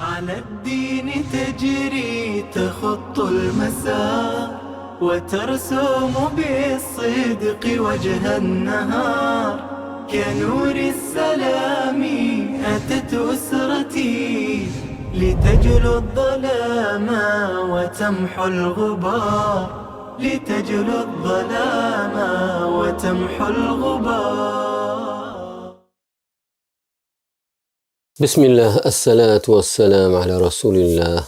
على الدين تجري تخط المسار، وترسم بالصدق وجه النهار. كنور السلام أتت أسرتي، لتجلو الظلام وتمحو الغبار، لتجلو الظلام وتمحو الغبار. بسم الله، الصلاة والسلام على رسول الله.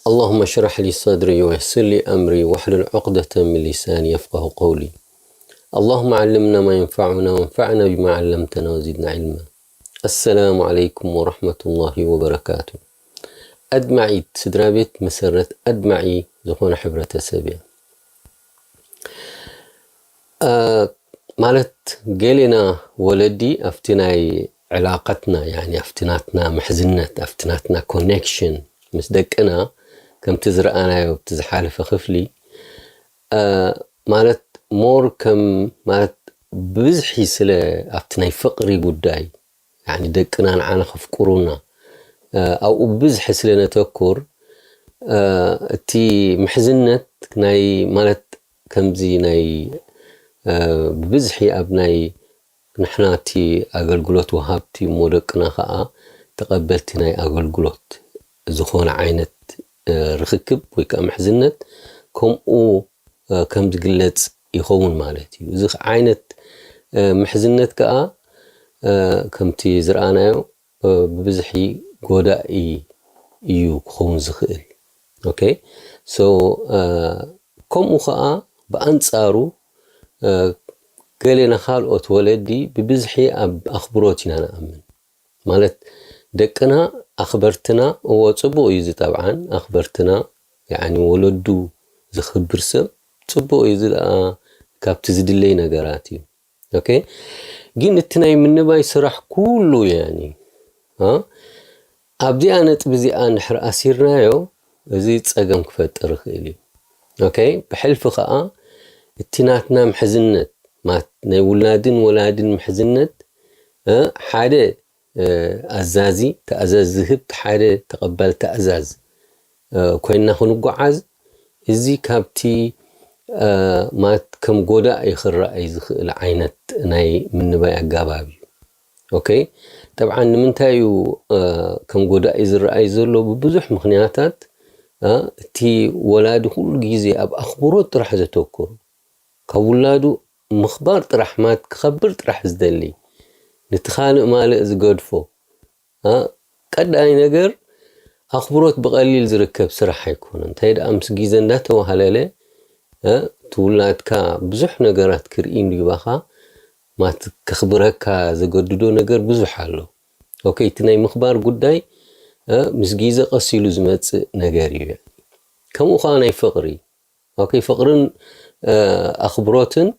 اللهم اشرح لي صدري ويسر لي أمري واحلل عقدة من لساني يفقه قولي. اللهم علمنا ما ينفعنا وانفعنا بما علمتنا وزدنا علما. السلام عليكم ورحمة الله وبركاته. ኣድማዒት ስድራ ቤት መሰረት ኣድማዒ ዝኾነ ሕብረተሰብ እያ። ማለት ገሌና ወለዲ ኣብቲ ናይ ዕላቀትና ያኒ ኣብቲ ናትና ምሕዝነት ኣብቲ ናትና ኮኔክሽን ምስ ደቅና ከምቲ ዝረኣናዮ ኣብቲ ዝሓለፈ ክፍሊ ማለት ሞር ከም ማለት ብብዝሒ ስለ ኣብቲ ናይ ፍቅሪ ጉዳይ ያኒ ደቅና ንዓና ከፍቅሩና ኣብኡ ብብዝሒ ስለ ነተኩር እቲ ምሕዝነት ናይ ማለት ከምዚ ናይ ብብዝሒ ኣብ ናይ ንሕና እቲ ኣገልግሎት ወሃብቲ እሞ ደቅና ከዓ ተቐበልቲ ናይ ኣገልግሎት ዝኾነ ዓይነት ርክክብ ወይ ከዓ ምሕዝነት ከምኡ ከም ዝግለጽ ይኸውን ማለት እዩ። እዚ ዓይነት ምሕዝነት ከዓ ከምቲ ዝረኣናዮ ብብዝሒ ጎዳኢ እዩ ክኸውን ዝኽእል። ኦኬ so ከምኡ ከዓ ብኣንጻሩ ገሌና ካልኦት ወለዲ ብብዝሒ ኣብ ኣኽብሮት ኢና ንኣምን። ማለት ደቅና ኣኽበርትና እዎ ጽቡቕ እዩ እዚ ጠብዓን ኣኽበርትና ያኒ ወለዱ ዝኽብር ሰብ ጽቡቕ እዩ እዚ ደኣ ካብቲ ዝድለይ ነገራት እዩ። ኦኬ ግን እቲ ናይ ምንባይ ስራሕ ኩሉ ያኒ ኣብዚኣ ነጥቢ እዚኣ እንድሕር ኣሲርናዮ እዚ ፀገም ክፈጥር ይኽእል እዩ። ኦኬ ብሕልፊ ከዓ እቲ ናትና ምሕዝነት ማለት ናይ ውላድን ወላድን ምሕዝነት ሓደ ኣዛዚ ተኣዛዝ ዝህብ ሓደ ተቐባል ተኣዛዝ ኮይንና ክንጓዓዝ እዚ ካብቲ ማለት ከም ጎዳኢ ክረኣይ ዝኽእል ዓይነት ናይ ምንባይ ኣጋባብ እዩ። ኦኬ ጠብዓን ንምንታይ እዩ ከም ጎዳኢ ዝረኣይ ዘሎ? ብብዙሕ ምኽንያታት እቲ ወላዲ ኩሉ ግዜ ኣብ ኣኽብሮት ጥራሕ ዘተኩር ካብ ውላዱ ምኽባር ጥራሕ ማለት ክኸብር ጥራሕ ዝደሊ ነቲ ካልእ ማልእ ዝገድፎ ቀዳይ ነገር ኣኽብሮት ብቐሊል ዝርከብ ስራሕ ኣይኮነን። እንታይ ደኣ ምስ ግዜ እንዳተዋህለለ እቲ ውላድካ ብዙሕ ነገራት ክርኢ እንዲባኻ ማለት ከኽብረካ ዘገድዶ ነገር ብዙሕ ኣሎ። ኦኬ እቲ ናይ ምኽባር ጉዳይ ምስ ግዜ ቀስ ኢሉ ዝመጽእ ነገር እዩ። ከምኡ ከዓ ናይ ፍቕሪ ኦኬ ፍቕርን ኣኽብሮትን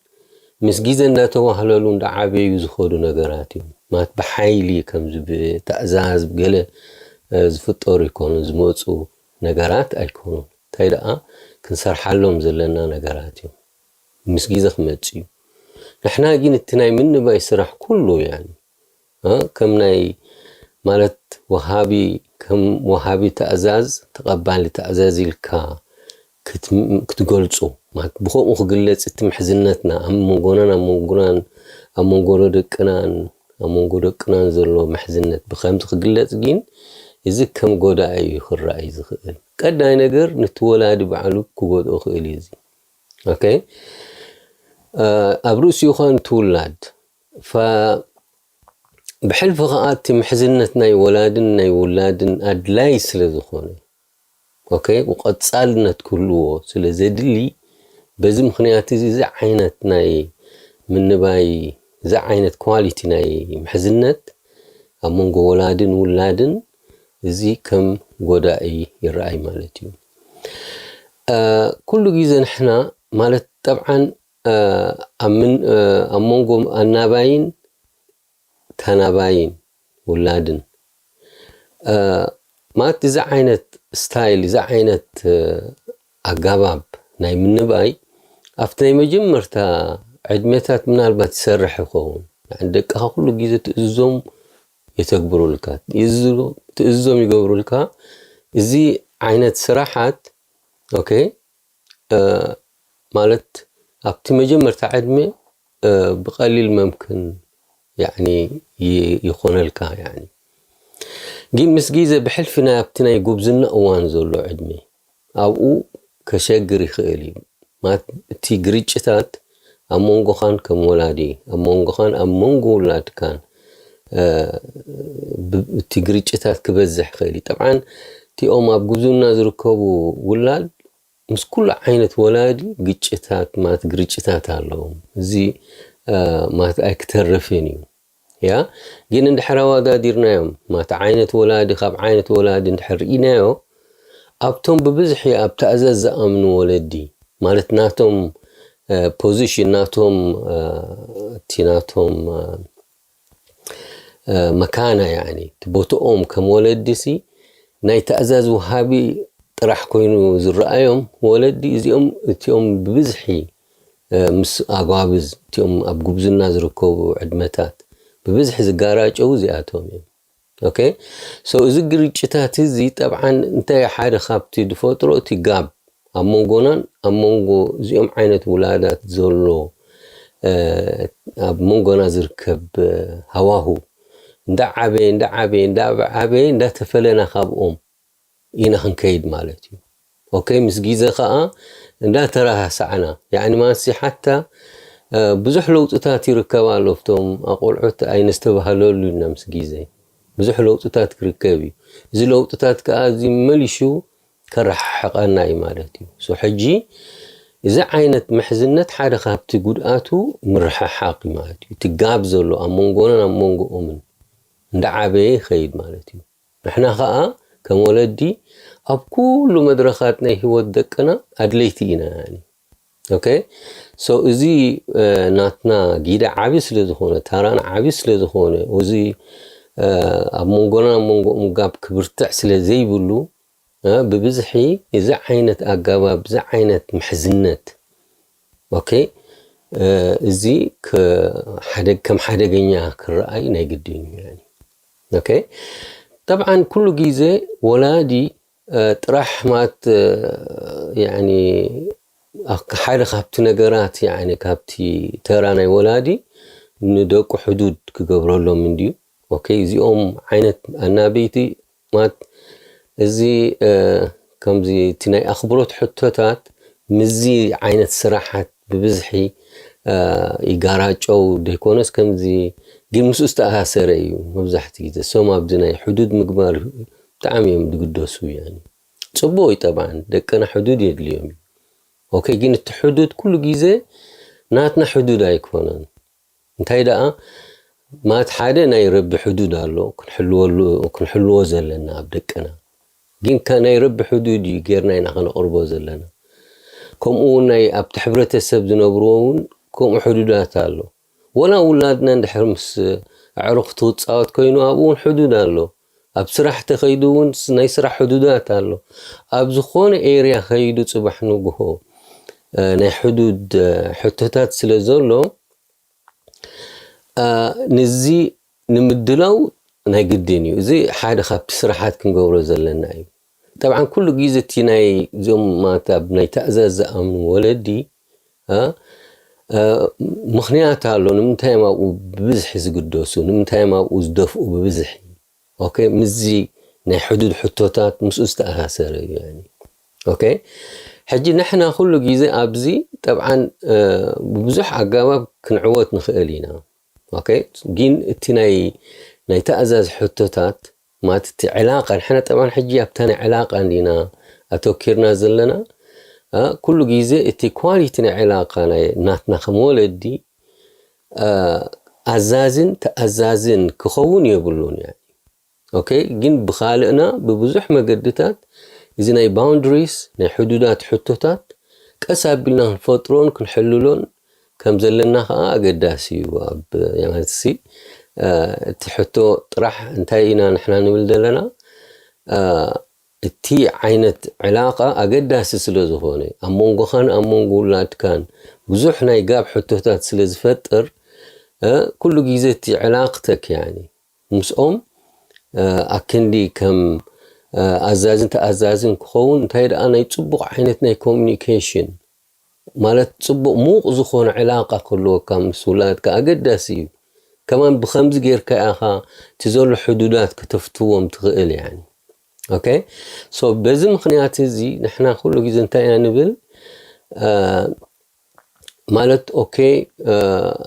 ምስ ግዜ እንዳተዋህለሉ እንዳዓበዩ ዝኸዱ ነገራት እዮም። ማለት ብሓይሊ ከምዚ ብትእዛዝ ብገለ ዝፍጠሩ ይኮኑ ዝመፁ ነገራት ኣይኮኑን። እንታይ ደኣ ክንሰርሓሎም ዘለና ነገራት እዮም። ምስ ግዜ ክመፅ እዩ። ንሕና ግን እቲ ናይ ምንባይ ስራሕ ኩሉ ያኒ ከም ናይ ማለት ወሃቢ ከም ወሃቢ ተእዛዝ ተቐባሊ ተእዛዝ ኢልካ ክትገልፁ ማለት ብከምኡ ክግለፅ እቲ ምሕዝነትና ኣብ መንጎናን ኣብ መንጎናን ኣብ መንጎ ደቅናን ኣብ መንጎ ደቅናን ዘሎ ምሕዝነት ብከምዚ ክግለፅ ግን እዚ ከም ጎዳኢ እዩ ክረኣይ ዝኽእል። ቀዳይ ነገር ነቲ ወላዲ ባዕሉ ክጎድኦ ክእል እዩ እዚ ኦኬ ኣብ ርእሲኡ ኸን ትውላድ ብሕልፊ ከዓ እቲ ምሕዝነት ናይ ወላድን ናይ ውላድን ኣድላይ ስለ ዝኾነ ኦኬ ቀፃልነት ክህልዎ ስለ ዘድሊ በዚ ምኽንያት እዚ እዚ ዓይነት ናይ ምንባይ እዚ ዓይነት ኳሊቲ ናይ ምሕዝነት ኣብ መንጎ ወላድን ውላድን እዚ ከም ጎዳኢ ይረኣይ ማለት እዩ። ኩሉ ግዜ ንሕና ማለት ጠብዓን ኣብ መንጎ ኣናባይን ተናባይን ውላድን ማለት እዚ ዓይነት ስታይል እዚ ዓይነት ኣጋባብ ናይ ምንባይ ኣብቲ ናይ መጀመርታ ዕድሜታት ምናልባት ይሰርሕ ይኸውን። ደቅኻ ኩሉ ግዜ ትእዝዞም የተግብሩልካ፣ ትእዝዞም ይገብሩልካ። እዚ ዓይነት ስራሓት ኦኬ፣ ማለት ኣብቲ መጀመርታ ዕድመ ብቐሊል መምክን ይኾነልካ። ግን ምስ ግዜ ብሕልፊ ናይ ኣብቲ ናይ ጉብዝና እዋን ዘሎ ዕድመ ኣብኡ ከሸግር ይኽእል እዩ። ማለት እቲ ግርጭታት ኣብ መንጎኻን ከም ወላዲ፣ ኣብ መንጎኻን ኣብ መንጎ ውላድካን እቲ ግርጭታት ክበዝሕ ይኽእል እዩ። ጠብዓን እቲኦም ኣብ ጉብዝና ዝርከቡ ውላድ ምስ ኩሉ ዓይነት ወላዲ ግጭታት ማለት ግርጭታት ኣለዎም። እዚ ማለት ኣይክተርፍን እዩ። ያ ግን እንድሕር ኣወዳዲርናዮም ማለት ዓይነት ወላዲ ካብ ዓይነት ወላዲ እንድሕር ርኢናዮ ኣብቶም ብብዝሒ ኣብ ታእዛዝ ዝኣምኑ ወለዲ ማለት ናቶም ፖዚሽን ናቶም እቲ ናቶም መካና ያኒ እቲ ቦትኦም ከም ወለዲ ሲ ናይ ታእዛዝ ውሃቢ ጥራሕ ኮይኑ ዝረኣዮም ወለዲ እዚኦም እቲኦም ብብዝሒ ምስ ኣጓብዝ እቲኦም ኣብ ጉብዝና ዝርከቡ ዕድመታት ብብዝሒ ዝጋራጨው እዚኣቶም እዮም። ኦኬ ሶ እዚ ግርጭታት እዚ ጠብዓን እንታይ ሓደ ካብቲ ዝፈጥሮ እቲ ጋብ ኣብ መንጎናን ኣብ መንጎ እዚኦም ዓይነት ውላዳት ዘሎ ኣብ መንጎና ዝርከብ ሃዋሁ እንዳ ዓበየ እንዳ ዓበየ እንዳ ዓበየ እንዳተፈለና ካብኦም ኢና ክንከይድ ማለት እዩ። ኦኬ ምስ ግዜ ከዓ እንዳተረሳዕና ያኒ ማንሲ ሓታ ብዙሕ ለውጥታት ይርከብ ኣሎ። ኣብቶም ኣቆልዑት ኣይነስተባህለሉ ኢና ምስ ግዜ ብዙሕ ለውጥታት ክርከብ እዩ። እዚ ለውጥታት ከዓ እዚ መሊሹ ከረሓሕቐና እዩ ማለት እዩ። ሶ ሕጂ እዚ ዓይነት ምሕዝነት ሓደ ካብቲ ጉድኣቱ ምርሕሓቕ እዩ ማለት እዩ። እቲ ጋብ ዘሎ ኣብ መንጎናን ኣብ መንጎኦምን እንዳዓበየ ይኸይድ ማለት እዩ። ንሕና ከዓ ከም ወለዲ ኣብ ኩሉ መድረኻት ናይ ህይወት ደቅና ኣድለይቲ ኢና። ያኒ ኦኬ ሶ እዚ ናትና ጊዳ ዓቢ ስለ ዝኾነ ታራና ዓቢ ስለ ዝኾነ እዚ ኣብ መንጎና መንጎኦም ጋብ ክብርትዕ ስለ ዘይብሉ ብብዝሒ እዚ ዓይነት ኣገባብ እዚ ዓይነት ምሕዝነት ኦኬ እዚ ከም ሓደገኛ ክረኣይ ናይ ግድን እዩ። ኦኬ ጠብዓን ኩሉ ግዜ ወላዲ ጥራሕ ማለት ሓደ ካብቲ ነገራት ካብቲ ተራ ናይ ወላዲ ንደቁ ሕዱድ ክገብረሎም እንድዩ። ኦኬ እዚኦም ዓይነት ኣናበይቲ ማለት እዚ ከምዚ እቲ ናይ ኣኽብሮት ሕቶታት ምዚ ዓይነት ስራሓት ብብዝሒ ይጋራጨው ዘይኮነስ ከምዚ ግን ምስኡ ዝተኣሳሰረ እዩ። መብዛሕቲ ግዜ ሶም ኣብዚ ናይ ሕዱድ ምግባር ብጣዕሚ እዮም ዝግደሱ። ያኒ ጽቡቅ እዩ ጠብዓን ደቅና ሕዱድ የድልዮም እዩ። ኦኬ ግን እቲ ሕዱድ ኩሉ ግዜ ናትና ሕዱድ ኣይኮነን። እንታይ ደኣ ማለት ሓደ ናይ ረቢ ሕዱድ ኣሎ ክንሕልወሉ ክንሕልዎ ዘለና ኣብ ደቅና ግን ናይ ረቢ ሕዱድ እዩ ጌርና ኢና ከነቕርቦ ዘለና። ከምኡ እውን ናይ ኣብቲ ሕብረተሰብ ዝነብርዎ እውን ከምኡ ሕዱዳት ኣሎ። ወላ ውላድና እንድሕር ምስ ኣዕሩኽቲ ክፃወት ኮይኑ ኣብኡ እውን ሕዱድ ኣሎ። ኣብ ስራሕ ተኸይዱ እውን ናይ ስራሕ ሕዱዳት ኣሎ። ኣብ ዝኾነ ኤርያ ከይዱ ፅባሕ ንግሆ ናይ ሕዱድ ሕቶታት ስለ ዘሎ ንዚ ንምድላው ናይ ግድን እዩ። እዚ ሓደ ካብቲ ስራሓት ክንገብሮ ዘለና እዩ። ጠብዓን ኩሉ ግዜ እቲ ናይ እዚኦም ማለት ኣብ ናይ ታእዛዝ ዝኣምኑ ወለዲ ምኽንያት ኣሎ ንምንታይ እዮም ኣብኡ ብብዝሒ ዝግደሱ ንምንታይ እዮም ኣብኡ ዝደፍኡ ብብዝሒ። ኦኬ ምስዚ ናይ ሕዱድ ሕቶታት ምስኡ ዝተኣሳሰረ እዩ። ኦኬ ሕጂ ንሕና ኩሉ ግዜ ኣብዚ ጠብዓን ብብዙሕ ኣገባብ ክንዕወት ንኽእል ኢና። ኦኬ ግን እቲ ናይ ናይ ተኣዛዝ ሕቶታት ማለት እቲ ዕላቃ ንሕና ጠብዓን ሕጂ ኣብታ ናይ ዕላቃ እንዲና ኣተኪርና ዘለና። ኩሉ ግዜ እቲ ኳሊቲ ናይ ዕላቃ ናይ ናትና ከም ወለዲ ኣዛዝን ተኣዛዝን ክኸውን የብሉን። ኦኬ ግን ብኻልእና ብብዙሕ መገድታት እዚ ናይ boundaries ናይ ሕዱዳት ሕቶታት ቀስ ኣቢልና ክንፈጥሮን ክንሕልሎን ከም ዘለና ከዓ ኣገዳሲ እዩ። ኣብ ማለት ሲ እቲ ሕቶ ጥራሕ እንታይ ኢና ንሕና ንብል ዘለና እቲ ዓይነት ዕላቃ ኣገዳሲ ስለ ዝኾነ ኣብ መንጎኻን ኣብ መንጎ ውላድካን ብዙሕ ናይ ጋብ ሕቶታት ስለ ዝፈጥር ኩሉ ግዜ እቲ ዕላቅተክ ያኒ ምስኦም ኣክንዲ ከም ኣዛዝን ተኣዛዝን ክኸውን እንታይ ደኣ ናይ ጽቡቕ ዓይነት ናይ ኮሚኒኬሽን ማለት ጽቡቕ ምዉቕ ዝኾነ ዕላቃ ክህልወካ ምስ ውላድካ ኣገዳሲ እዩ። ከማን ብኸምዚ ጌርካ ኢኻ እቲ ዘሎ ሕዱዳት ክተፍትዎም ትኽእል። ያኒ ኦኬ። ሶ በዚ ምኽንያት እዚ ንሕና ኩሉ ግዜ እንታይ ኢና ንብል ማለት ኦኬ፣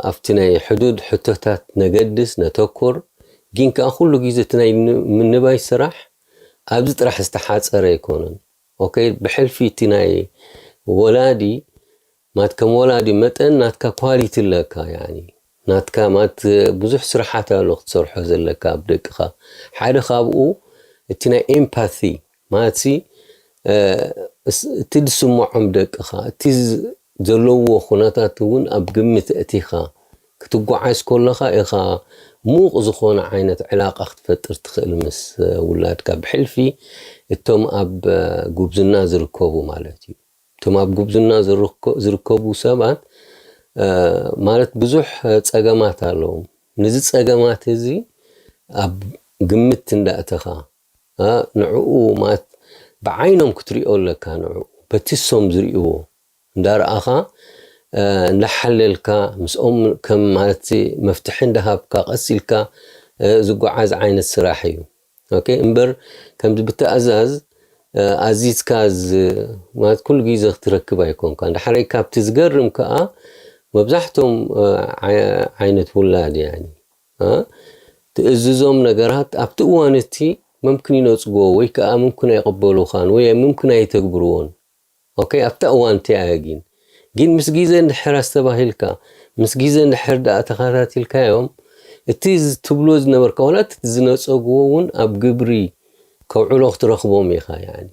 ኣብቲ ናይ ሕዱድ ሕቶታት ነገድስ ነተኩር፣ ግን ከኣ ኩሉ ግዜ እቲ ናይ ምንባይ ስራሕ ኣብዚ ጥራሕ ዝተሓጸረ ኣይኮነን። ኦኬ፣ ብሕልፊ እቲ ናይ ወላዲ ማት ከም ወላዲ መጠን ናትካ ኳሊቲ ኣለካ። ያኒ ናትካ ማት ብዙሕ ስራሓት ኣሎ ክትሰርሖ ዘለካ ኣብ ደቅኻ። ሓደ ካብኡ እቲ ናይ ኤምፓቲ ማለትሲ እቲ ዝስምዖም ደቅኻ እቲ ዘለዎ ኩነታት እውን ኣብ ግምት እቲኻ ክትጓዓዝ ከለኻ ኢኻ ምዉቕ ዝኾነ ዓይነት ዕላቃ ክትፈጥር ትኽእል ምስ ውላድካ ብሕልፊ እቶም ኣብ ጉብዝና ዝርከቡ ማለት እዩ። እቶም ኣብ ጉብዝና ዝርከቡ ሰባት ማለት ብዙሕ ጸገማት ኣለዎም። ነዚ ጸገማት እዚ ኣብ ግምት እንዳእተኻ ንዕኡ ማለት ብዓይኖም ክትሪኦ ኣለካ። ንዕኡ በቲ ሶም ዝርእይዎ እንዳረኣኻ እንዳሓለልካ ምስኦም ከም ማለት መፍትሒ እንዳሃብካ ቀስ ኢልካ ዝጓዓዝ ዓይነት ስራሕ እዩ። ኦኬ፣ እምበር ከምዚ ብተኣዛዝ ኣዚዝካ ማለት ኩሉ ግዜ ክትረክብ ኣይኮንካ። እንዳሓረይ ካብቲ ዝገርም ከዓ መብዛሕቶም ዓይነት ውላድ ያኒ ትእዝዞም ነገራት ኣብቲ እዋን እቲ ምምክን ይነጽጎ ወይ ከዓ ምምክን ኣይቕበሉኻን ወይ ምምክን ኣይተግብርዎን። ኦኬ፣ ኣብታ እዋን እቲኣ እያ። ግን ግን ምስ ግዜ እንድሕር ኣስተባሂልካ ምስ ግዜ እንድሕር ደኣ ተኸታቲልካዮም እቲ ትብሎ ዝነበርካ ዋላ እቲ ዝነጸግዎ እውን ኣብ ግብሪ ከውዕሎ ክትረኽቦም ኢኻ። ያኒ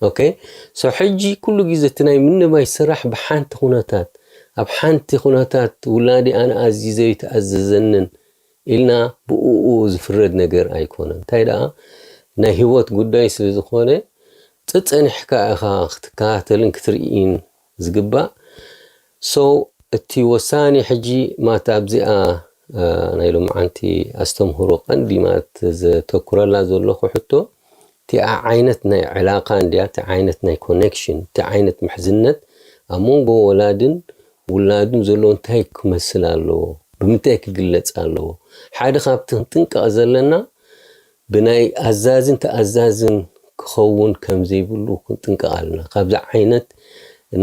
ኦኬ። ሶ ሕጂ ኩሉ ግዜ እቲ ናይ ምንባይ ስራሕ ብሓንቲ ኩነታት ኣብ ሓንቲ ኩነታት ውላዲ ኣነ ኣዚዘ ይተኣዘዘንን ኢልና ብእኡ ዝፍረድ ነገር ኣይኮነን። እንታይ ደኣ ናይ ህይወት ጉዳይ ስለ ዝኾነ ጸጸኒሕካ ኢኻ ክትከታተልን ክትርእይን ዝግባእ። ሶ እቲ ወሳኒ ሕጂ ማታ ኣብዚኣ ናይ ሎምዓንቲ ኣስተምህሮ ቀንዲ ማለት ዘተኩረላ ዘለኹ ሕቶ እቲኣ ዓይነት ናይ ዕላቃ እንድያ፣ እቲ ዓይነት ናይ ኮኔክሽን፣ እቲ ዓይነት ምሕዝነት ኣብ መንጎ ወላድን ውላድን ዘሎ እንታይ ክመስል ኣለዎ፣ ብምንታይ ክግለጽ ኣለዎ። ሓደ ካብቲ ክንጥንቀቕ ዘለና ብናይ ኣዛዝን ተኣዛዝን ክኸውን ከም ዘይብሉ ክንጥንቀቕ ኣለና። ካብዚ ዓይነት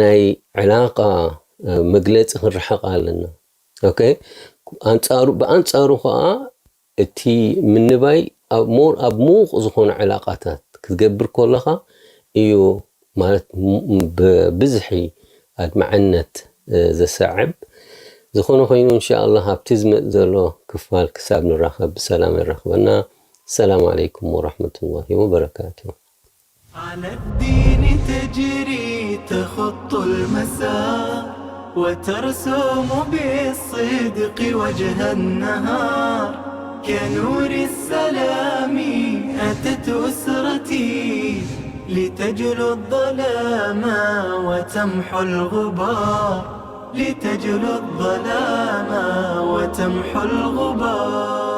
ናይ ዕላቃ መግለጺ ክንርሕቕ ኣለና። ኦኬ፣ ኣንጻሩ ብኣንጻሩ ከዓ እቲ ምንባይ ኣብ ሞር ኣብ ምዉቕ ዝኾነ ዕላቃታት ክትገብር ከለኻ እዩ ማለት ብብዝሒ ኣድማዕነት ዘሰዕብ። ዝኾነ ኮይኑ እንሻ ኣላህ ኣብቲ ዝመጽእ ዘሎ ክፋል ክሳብ ንራኸብ ብሰላም የራኽበና። ሰላም ዓለይኩም ወራህመቱላሂ ወበረካቱ። على الدين تجري تخط المسار وترسم بالصدق وجه النهار كنور السلام أتت أسرتي لتجلو الظلام وتمحو الغبار لتجلو الظلام وتمحو الغبار